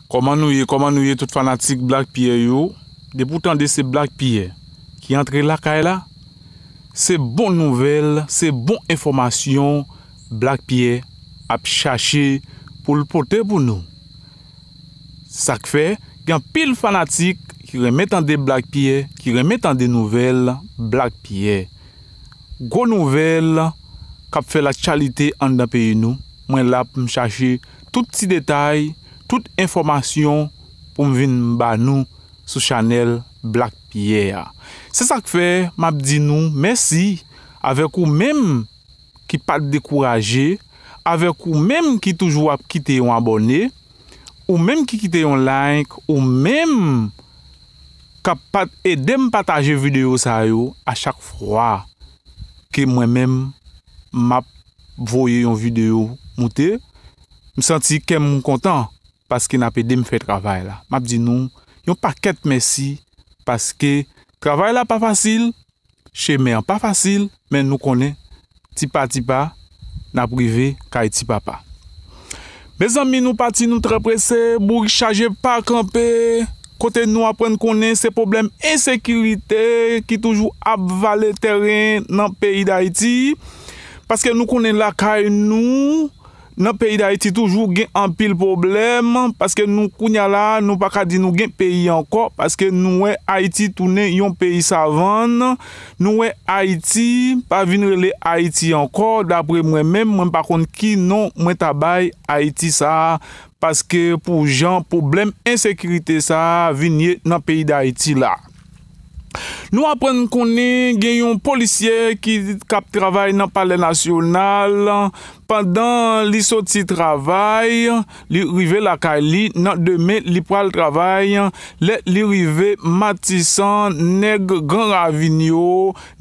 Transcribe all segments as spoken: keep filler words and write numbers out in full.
Kòman nou ye, kòman nou ye tout fanatik Black Pierre yo? Depi w tande se Black Pierre ki antre lakay la, se bon nouvèl, se bon enfòmasyon Black Pierre ap chache pou l pote pou nou. Se sa k fè gen anpil fanatik ki renmen tande Black Pierre, ki renmen tande nouvèl Black Pierre. Gwo nouvèl k ap fè laktyalite anndan peyi nou. Mwen la pou m chache tout ti detay, tout enfòmasyon pou m vin ba nou sou chanèl Black Pierre a. Se sa k fè m ap di nou mèsi avèk ou menm ki pa t dekouraje, avèk ou menm ki toujou ap kite yon abòne, ou menm ki kite yon like, ou menm k ap pat-, ede m pataje videyo sa yo a chak fwa ke mwen menm m ap voye yon videyo moute. M santi kè m kontan paske n ap ede m fè travay la. M ap di nou yon pakèt mèsi paske travay la pa fasil, chemen an pa fasil, men nou konnen, ti pa ti pa, n ap rive kay Ti Papa. Mezanmi, nou pati, nou trè prese, bourik chaje pa kanpe. Kote nou aprann konnen se pwoblèm ensekirite ki toujou ap vale tèren nan peyi Dayiti. Paske nou konnen lakay nou, nan peyi Dayiti toujou gen anpil pwoblèm, paske nou kounye a la, nou pa ka di nou gen peyi ankò, paske nou wè Ayiti tounen yon peyi savann, nou wè Ayiti pa vin rele Ayiti ankò, dapre mwen menm, mwen pa konn ki non mwen ta bay Ayiti sa a, paske pou jan pwoblèm ensekirite sa a vin ye nan peyi Dayiti la. Nou aprann konnen gen yon polisye ki, k ap travay nan Palè Nasyonal. Pandan li soti travay, li rive lakay li nan demen, li pral travay. Lè li rive Matisan, nèg Gran Ravin yo,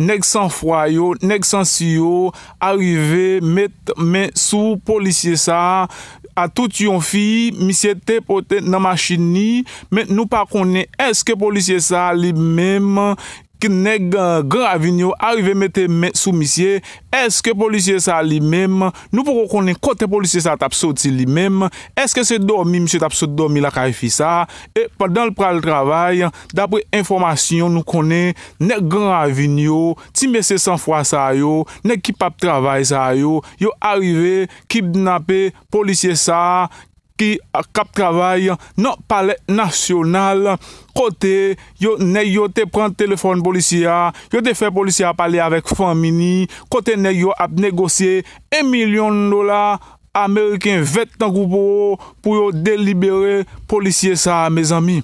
nèg sanfwa yo, nèg sansi yo arive met men sou polisye sa a. A tout yon fi, misye te pote nan machin li, men nou pa konnen èske polisye sa a li menm, ke nèg, eh, Gran Ravin yo arive mete men sou misye, èske polisye sa a li menm, nou poko konnen kote polisye sa a t ap soti li menm, èske se dòmi misye t ap sot dòmi lakay fi sa a, e pandan l pral travay, dapre enfòmasyon nou konnen, nèg Gran Ravin yo, ti mesye sanfwa sa yo, nèg ki p ap travay sa yo, yo arive kidnape polisye sa a ki, k ap travay nan Palè Nasyonal, kote yo, nèg yo te pran telefòn polisye a, yo te fè polisye a pale avèk fanmi li, kote nèg yo ap negosye yon milyon dola ameriken vèt tankou pou, pou yo delibere polisye sa a, mezanmi.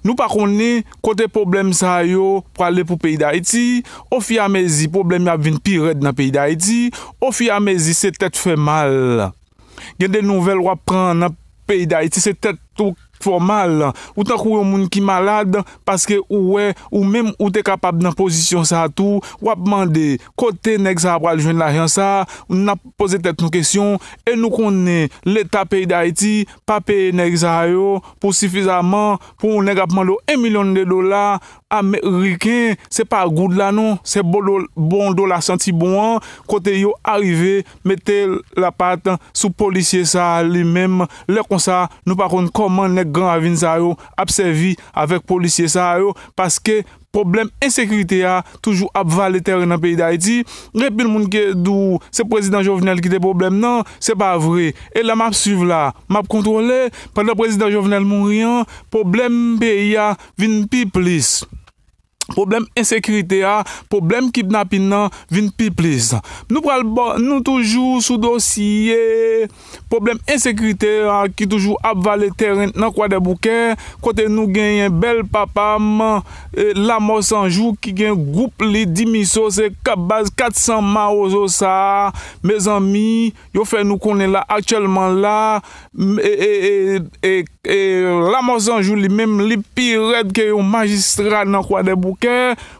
Nou pa konnen kote pwoblèm sa yo prale pou peyi Dayiti, ofiramezi pwoblèm yo ap vin pi rèd nan peyi Dayiti, ofiramezi se tèt fè mal. Gen de nouvèl w ap pran nan peyi Dayiti, se tèt ou k fè w mal. Ou tankou yon moun ki malad, paske ou wè, ou menm ou te kapab nan pozisyon sa a tou, w ap mande, kote nèg sa a pral jwenn lajan sa a? N ap poze tèt nou kesyon, e nou konnen Leta peyi Dayiti pa peye nèg sa yo pou sifizaman, pou yon nèg ap mande w yon milyon de dola, ameriken, se pa goud la non, se bon do-, bon dola santi bon an, kote yo arive mete lapat sou polisye sa a li menm. Lè konsa, nou pa konn kòman nèg Gran Ravin sa yo ap sèvi avèk polisye sa yo, paske pwoblèm ensekirite a toujou ap vale tèren nan peyi Dayiti. Gen anpil moun ki di w se prezidan Jovenel ki te pwoblèm nan, se pa vre. E lè m ap swiv la, m ap kontwole, pandan prezidan Jovenel mouri an, pwoblèm peyi a vin pi plis. Pwoblèm ensekirite a, pwoblèm kidnapin nan vin pi plis. Nou pral ba, nou toujou sou dosye pwoblèm ensekirite a ki toujou ap vale tèren nan Kwadèboukè, kote nou genyen bèl papa m, e, Lamò Sanjou ki gen gwoup li Dimiso, se k ap baz kat san Mawozo sa a. Mezanmi, yo fè nou konnen la, aktyèlman la, m, e, e, e, e, e, Lamò Sanjou li menm, li pi rèd ke yon majistra nan Kwadèboukè,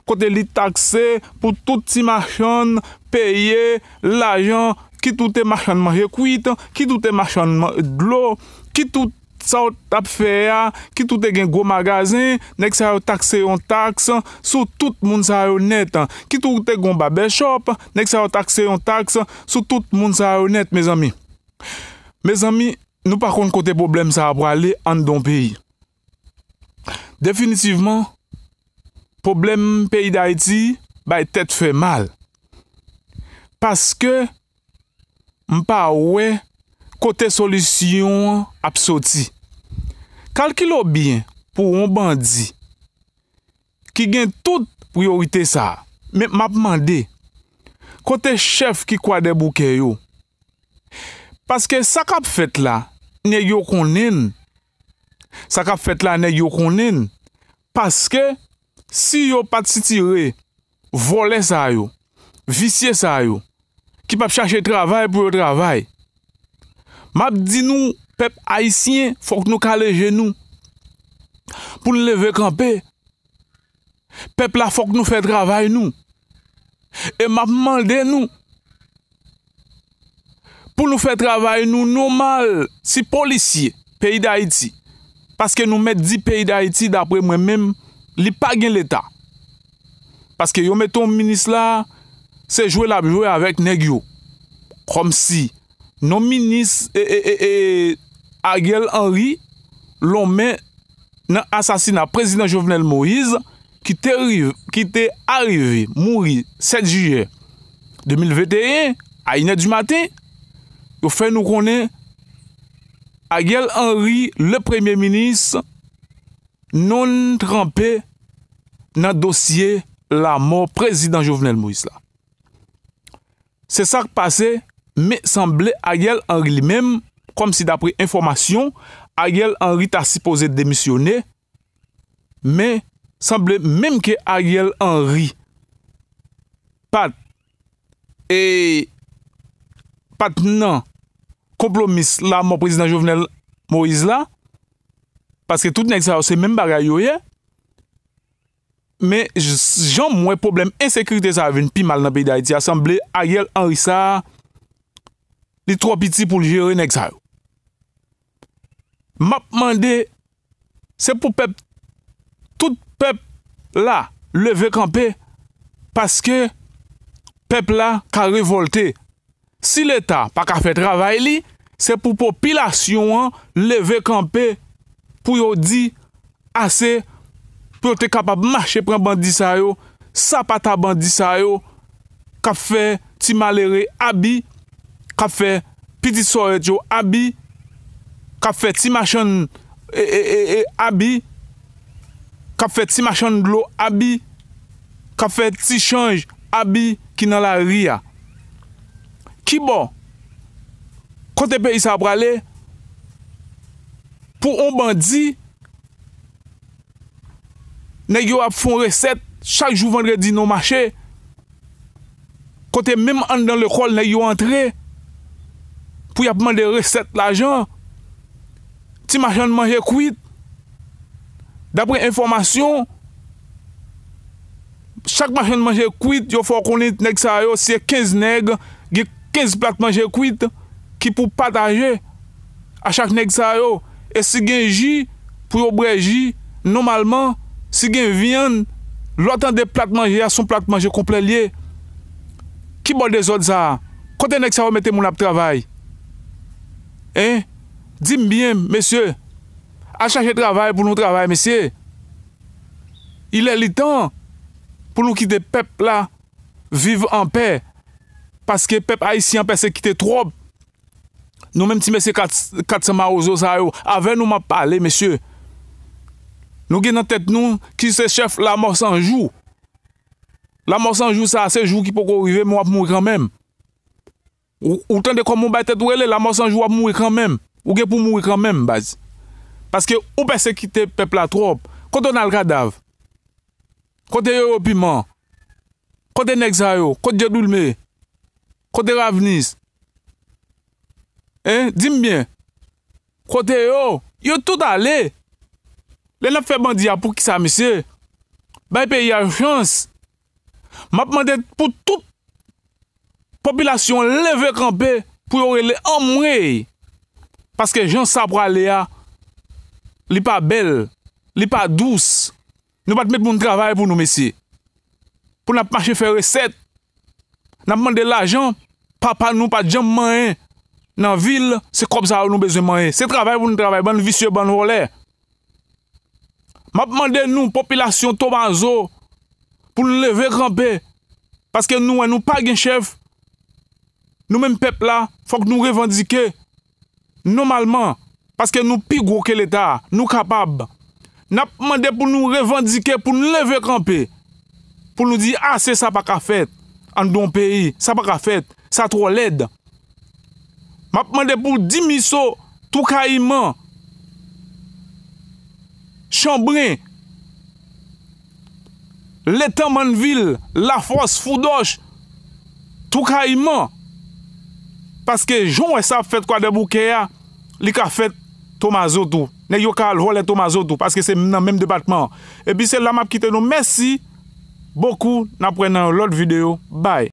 kote li takse pou tout ti machann peye lajan, kit ou te machann manje kwit, kit ou te machann man-, dlo, kit ou sa w t ap fè a, kit ou te gen gwo magazen, nèg sa yo takse yon taks sou tout moun sa yo nèt. Kit ou te gen yon babèchòp, nèg sa yo takse yon taks sou tout moun sa yo nèt, mezanmi. Mezanmi, nou pa konn kote pwoblèm sa a prale anndan yon peyi. Definitivman, pwoblèm peyi Dayiti bay tèt fè mal. Paske m pa wè kote solisyon an ap soti. Kalkile w byen pou yon bandi ki gen tout priyorite sa a. Men m ap mande, kote chèf ki kwadèboukè yo? Paske sa k ap fèt la, nèg yo konnen l. Sa k ap fèt la, nèg yo konnen l. Paske si yo pa t sitire vòlè sa yo, visye sa yo, ki p ap chache travay pou yo travay, m ap di nou, pèp ayisyen, fòk nou kale je nou pou n leve kanpe. Pèp la, fòk nou fè travay nou. E m ap mande nou pou nou fè travay nou nòmal. Si polisye peyi Dayiti, paske nou mèt di peyi Dayiti, dapre mwen menm, li pa gen Leta. Paske yo mete yon minis la, se jwe l ap jwe avèk nèg yo. Kòmsi non minis e, e, e, e, Ariel Henry lonmen nan asasina prezidan Jovenel Moïse ki te rive, ki te arive mouri sèt jiyè de mil venteyen a inè di maten, yo fè nou konnen Ariel Henry, le premye minis, non l tranpe nan dosye lamò prezidan Jovenel Moïse la. Se sa k pase, men sanble Ariel Henry li menm, kòmsi dapre enfòmasyon, Ariel Henry ta sipoze demisyone, men sanble menm ke Ariel Henry pa t, e, pa t nan konplomis lamò prezidan Jovenel Moïse la, paske tout nèg sa yo se menm bagay yo ye. Men j-, jan m wè pwoblèm ensekirite sa a vin pi mal nan peyi Dayiti a, sanble Ariel Henry sa a, li twò piti pou l jere nèg sa yo. M ap mande, se pou pèp, tout pèp la leve kanpe, paske pèp la ka revòlte. Si Leta pa ka fè travay li, se pou popilasyon an leve kanpe pou yo di ase, pou yo te kapab mache pran bandi sa yo, sapata bandi sa yo k ap fè ti malere abi, k ap fè pitit sòrèt yo abi, k ap fè ti machann, e, e, e, e, abi, k ap fè ti machann dlo abi, k ap fè ti chanj abi ki nan lari a. Kibò? Kote peyi sa a prale? Pou on bandi, nèg yo ap fè on resèt chak jou vandredi nan mache, kote menm anndan lekòl nèg yo antre pou y ap mande resèt lajan. Ti machann manje kwit. Dapre enfòmasyon, chak machann manje kwit, yo fè w konnen nèg sa yo, se kenz nèg, gen kenz plat manje kwit ki pou pataje a chak nèg sa yo. E si gen ji, pou yo bwè ji, nòmalman, si gen vyann, lè w tande plat manje a, se yon plat manje konplè l ye. Kibò dezòd sa a? Kote nèg sa yo mete moun ap travay? Hein? Di m byen, mesye. Al chache travay pou nou travay, mesye. Il est le temps pou nou kite pèp la viv an pè. Paske pèp ayisyen an pèsekite twòp. Nou menm ti mesye kat, kat san mawozo sa yo, avè nou m ap pale, mesye. Nou gen nan tèt nou ki se chèf Lamò San Jou. Lamò San Jou sa a, se jou ki poko rive, men w ap mouri kanmenm. Ou, ou tande kòman w bay tèt ou rele, Lamò San Jou, w ap mouri kanmenm. Ou gen pou mouri kanmenm, baz. Paske ou pèsekite pèp la twòp. Kote w nan kadav? Kote Yoyo Piman? Kote nèg sa yo? Kote Dye Doulme? Kote Ravnis? Hein? Di m byen. Kote yo? Yo tout ale. Lè n ap fè bandi a, poukisa, mesye? Bay peyi a yon chans. M ap mande pou tout popilasyon leve kanpe pou yo rele anmwey. Paske jan sa prale a, li pa bèl, li pa dous. Nou pa t met moun travay pou nou, mesye. Pou n ap mache fè resèt. N ap mande lajan, papa nou pa t janm manyen. nan vil, se kòb sa yo nou bezwen manyen. Se travay pou nou travay, bann visye, bann vòlè. M ap mande nou, popilasyon Tomazo, pou nou leve kanpe. Paske nou wè nou pa gen chèf. Nou menm pèp la, fòk nou revandike nòmalman. Paske nou pi gwo ke Leta, nou kapab. N ap mande pou nou revandike, pou nou leve kanpe. Pou nou di, ase, sa pa ka fèt. Anndan yon peyi, sa pa ka fèt. Sa twò lèd. M ap mande pou Dimiso, Toukayiman, Chanbren, Letan, Mannvil, Lafòs, Foudòch, Toukayiman. Paske jan w wè sa ap fèt Kwadèboukè a, li ka fèt Tomazo tou. Nèg yo ka al vòlè Tomazo tou, paske se nan menm depatman an. Epi se la m ap kite nou. Mèsi bokou. N ap wè nan yon lòt videyo. Bye.